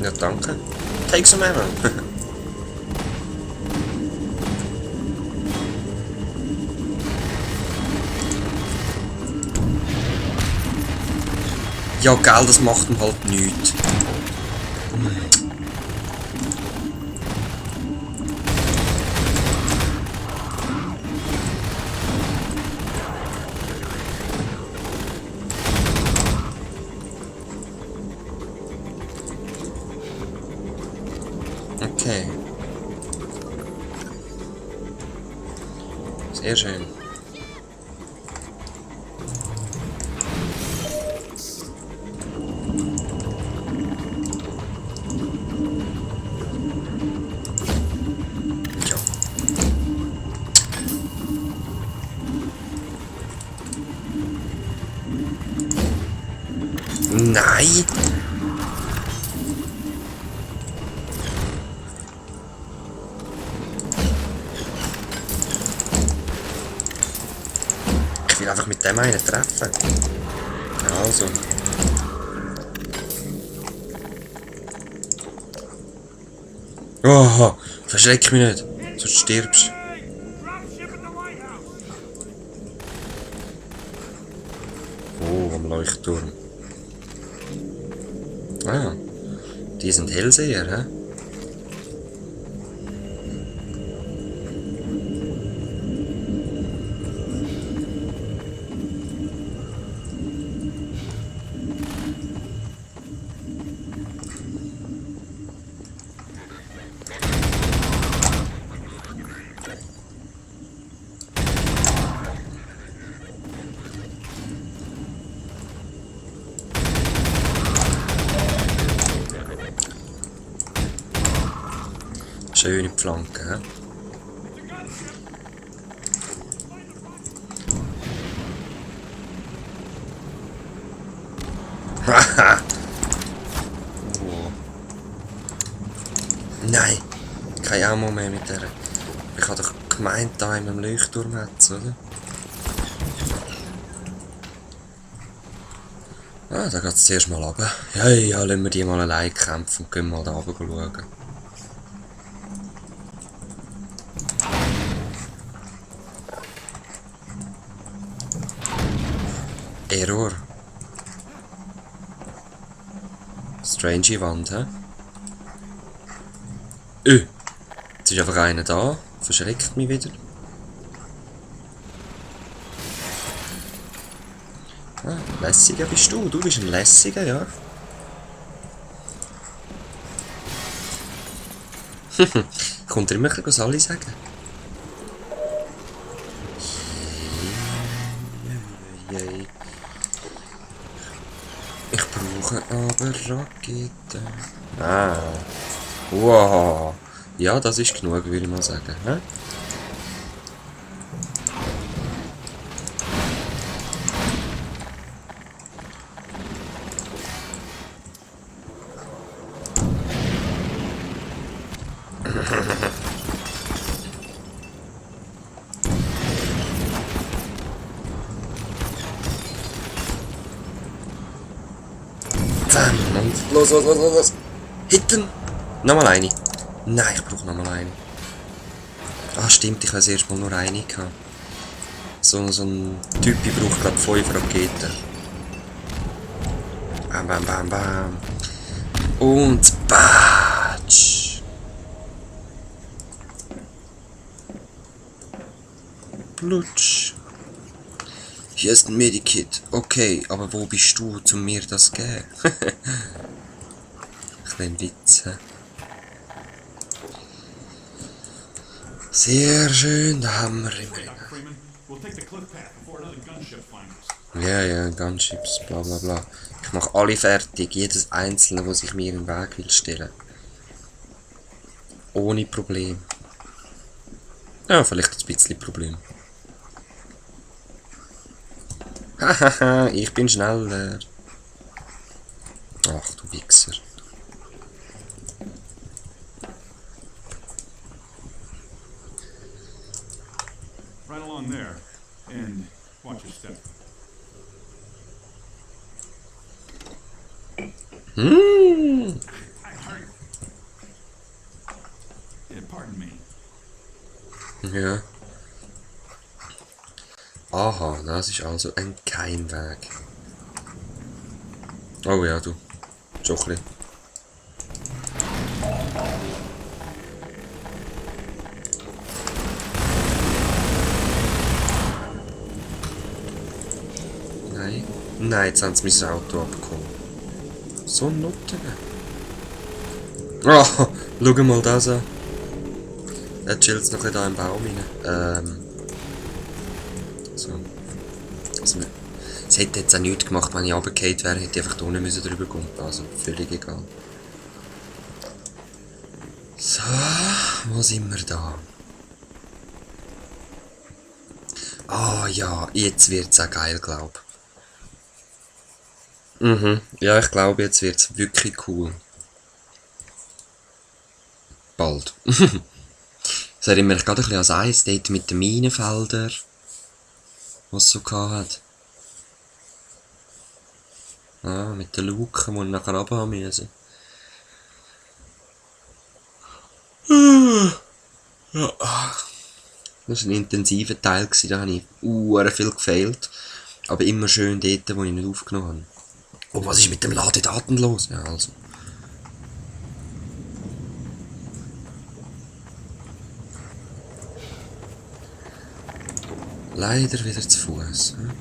Ja, danke. Take some ammo. Ja, gell, das macht ihm halt nichts. Okay. Sehr schön. Ja. Nein! Ich will einfach mit dem einen treffen. Also. Oh, verschreck mich nicht, sonst stirbst. Oh, am Leuchtturm. Ah, die sind Hellseher, hä? Schöne Flanke, hä? Haha! Oh. Nein! Kein Ammo mehr mit der. Ich habe doch gemeint, da in einem Leuchtturm hat's, oder? Ah, da geht's zuerst mal runter. Ja, ja, lassen wir die mal allein kämpfen und gehen mal da runter schauen. Error. Strange Wand, hä? Jetzt ist einfach einer da. Verschreckt mich wieder. Ah, lässiger bist du. Du bist ein lässiger, ja. Kommt er immer ein bisschen alle sagen? Ich brauche aber Raketen. Ah. Wow. Ja, das ist genug, würde ich mal sagen. Hä? Und los. Hitten! Nochmal eine. Nein, ich brauche nochmal eine. Ah, stimmt, ich habe erst mal nur eine gehabt. So ein Typ braucht gerade 5 Raketen. Bam. Und Batsch! Plutsch! Hier ist ein Medikit. Okay, aber wo bist du, um mir das zu geben? Kleinen Witz. Sehr schön, da haben wir immerhin. Ja, Gunships, bla bla bla. Ich mache alle fertig, jedes einzelne, was sich mir in den Weg will stellen. Ohne Problem. Ja, vielleicht ein bisschen Problem. Hahaha, ich bin schneller. Ach du Wichser. Right along there. And watch your step. Aha, das ist also ein Keimweg. Oh ja, du. Schon ein bisschen. Nein. Nein, jetzt haben sie mein Auto abgekommen. So ein Nutten. Oh, schau mal das an. Er chillt noch ein bisschen da im Baum rein. So. Also, es hätte jetzt auch nichts gemacht, wenn ich runtergefallen wäre, hätte ich einfach da unten müssen drüber kommen. Also, völlig egal. So, wo sind wir da? Ah ja, jetzt wird's auch geil, glaub. Ja, ich glaube, jetzt wird's wirklich cool. Bald. Das erinnert mich gerade ein bisschen an eins, dort mit den Minenfeldern, was es so gehabt hat. Ah, mit den Luken, die ich nachher runterhaben müssen. Ja. Das war ein intensiver Teil, da habe ich viel gefailt. Aber immer schön dort, wo ich nicht aufgenommen habe. Oh, was ist mit dem Ladedaten los? Ja, also. Leider wieder zu Fuß. Hm?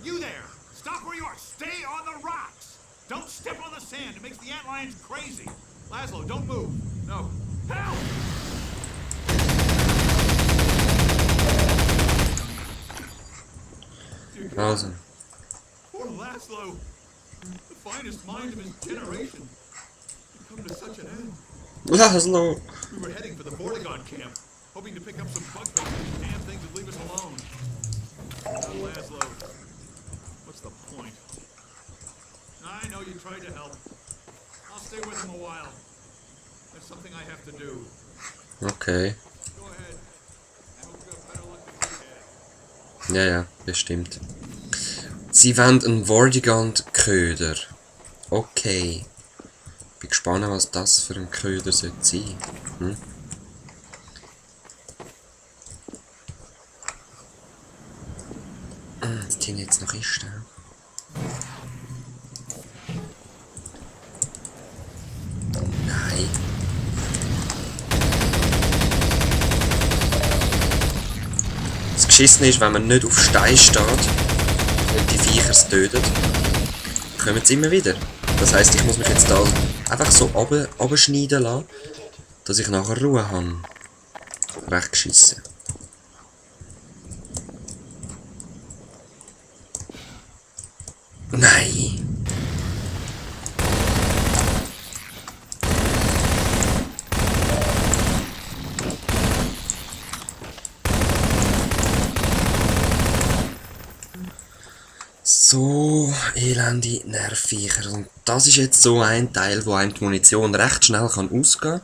You there! Stop where you are! Stay on the rocks! Don't step on the sand! It makes the antlions crazy! Laszlo, don't move! No! Help! Also. Poor Laszlo! The finest mind of his generation! He'd come to such an end. Laszlo! We were heading for the Vortigaunt camp, hoping to pick up some bug bait. These damn things would leave us alone. Now, Laszlo, what's the point? I know you tried to help. I'll stay with him a while. There's something I have to do. Okay. Go ahead. I hope you have better luck than we had. Ja, ja, bestimmt. Sie wollen einen Vortigaunt-Köder. Okay. Bin gespannt, was das für ein Köder sollte sein. Hm? Das Ding jetzt noch ist da. Nein. Das Geschissene ist, wenn man nicht auf Stein steht und die Viecher es tötet, kommen sie immer wieder. Das heisst, ich muss mich jetzt da einfach so runterschneiden lassen, dass ich nachher Ruhe habe. Recht geschissen. Nein! So elende Nervviecher. Und das ist jetzt so ein Teil, wo einem die Munition recht schnell kann ausgehen kann,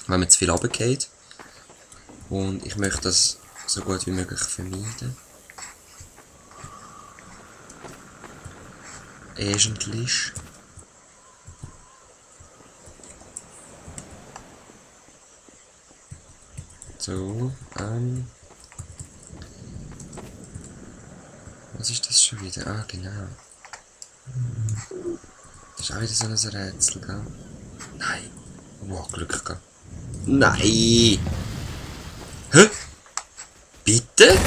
wenn man zu viel runtergeht. Und ich möchte das so gut wie möglich vermeiden. Eigentlich. So, was ist das schon wieder? Ah, genau. Das ist auch wieder so ein Rätsel, gell? Nein. Wow, Glück gehabt. Nein! Hä? Bitte?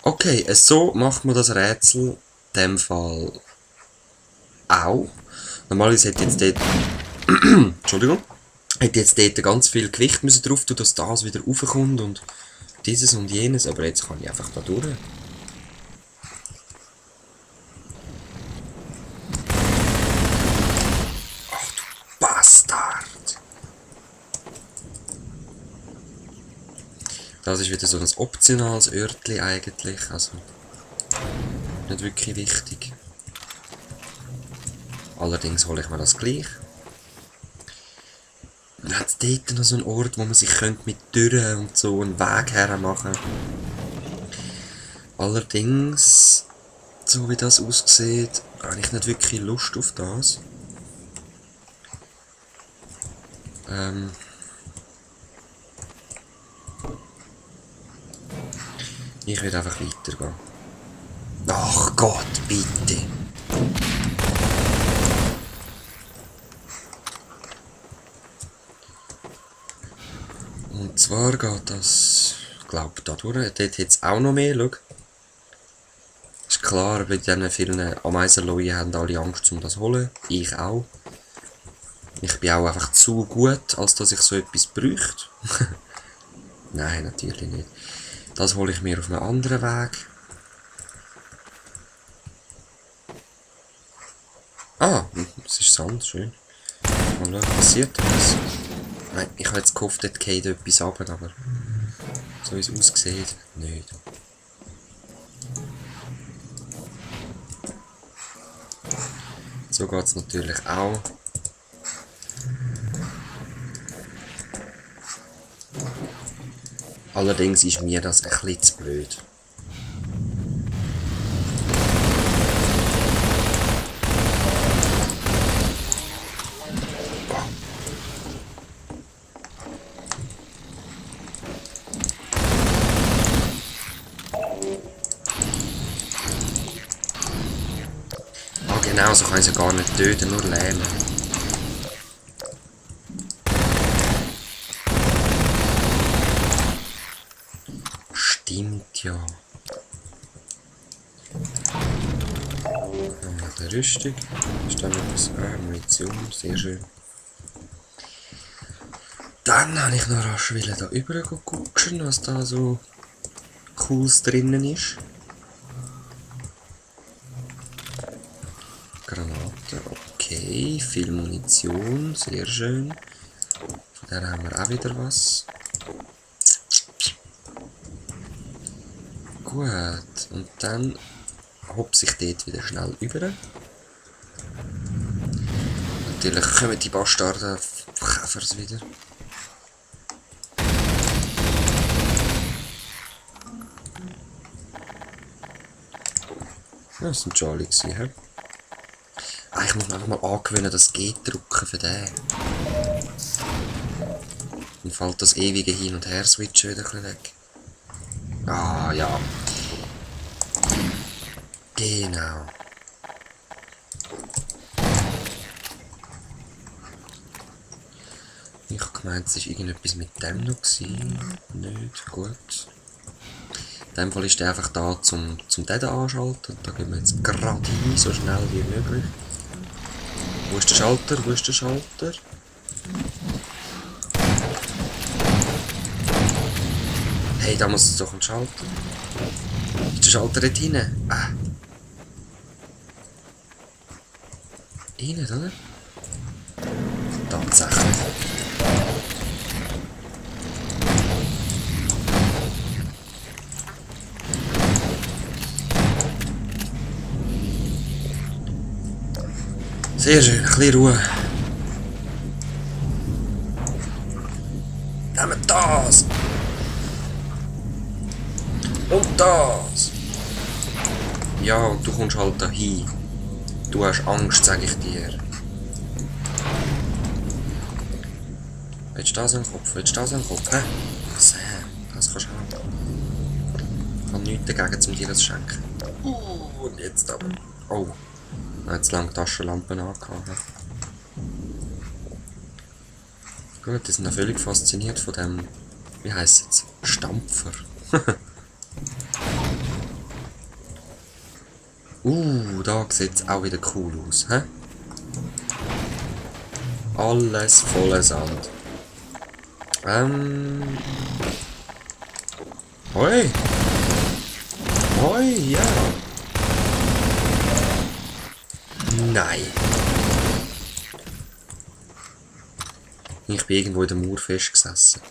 Okay, so macht man das Rätsel in dem Fall auch. Normalerweise hätte jetzt dort... Entschuldigung. Hätte jetzt dort ganz viel Gewicht müssen drauf tun, dass das wieder raufkommt und dieses und jenes. Aber jetzt kann ich einfach da durch. Ach du Bastard! Das ist wieder so ein optionales Örtli eigentlich. Also nicht wirklich wichtig. Allerdings hole ich mir das gleich. Dann hat es dort noch so einen Ort, wo man sich mit Türen und so einen Weg hermachen könnte. Allerdings, so wie das aussieht, habe ich nicht wirklich Lust auf das. Ich will einfach weitergehen. Ach Gott, bitte. Und zwar geht das, ich glaube, da durch. Dort jetzt auch noch mehr, schau. Ist klar, bei diesen vielen Ameisenleuen haben alle Angst, um das zu holen. Ich auch. Ich bin auch einfach zu gut, als dass ich so etwas bräuchte. Nein, natürlich nicht. Das hole ich mir auf einem anderen Weg. Ah, es ist Sand, schön. Mal schauen, passiert was. Nein, ich habe jetzt gehofft, dort geht etwas runter, aber so wie es aussieht, nicht. So geht es natürlich auch. Allerdings ist mir das ein bisschen zu blöd. Ah, genau, so kann ich sie gar nicht töten, nur lähmen. Stimmt ja. Noch eine Rüstung. Ist da noch etwas? Munition, sehr schön. Dann habe ich noch rasch da rüber gucken, was da so Cooles drinnen ist. Granate, okay. Viel Munition, sehr schön. Von der haben wir auch wieder was. Gut, und dann hopse ich dort wieder schnell über. Natürlich kommen die Bastarden Käfers wieder. Ja, das war Charlie, hä? Ah, ich muss mir einfach mal angewöhnen, das G drücken für den. Dann fällt das ewige Hin- und Her-Switchen wieder ein bisschen weg. Ah, ja. Genau. Ich habe gemeint, es war irgendetwas mit dem noch gewesen. Nicht gut. In dem Fall ist der einfach da zum den anschalten. Da gehen wir jetzt gerade rein, so schnell wie möglich. Wo ist der Schalter? Wo ist der Schalter? Hey, da muss es doch ein Schalter. Ist der Schalter dort hinten? Ah. Innen, oder? Tatsächlich. Sehr schön, ein bisschen Ruhe. Nehmen das! Und das! Ja, und du kommst halt da hin. Du hast Angst, sag ich dir. Willst du das an den Kopf? Willst du das an den Kopf? Hä? Sam, das kannst du haben. Ich habe nichts dagegen, um dir das zu schenken. Und jetzt aber. Oh. Ich habe jetzt lange Taschenlampen angehabt. Gut, die sind noch völlig fasziniert von dem, wie heisst es jetzt? Stampfer. Da sieht es auch wieder cool aus, hä? Alles voller Sand. Hoi! Hoi, ja! Nein! Ich bin irgendwo in der Mauer festgesessen.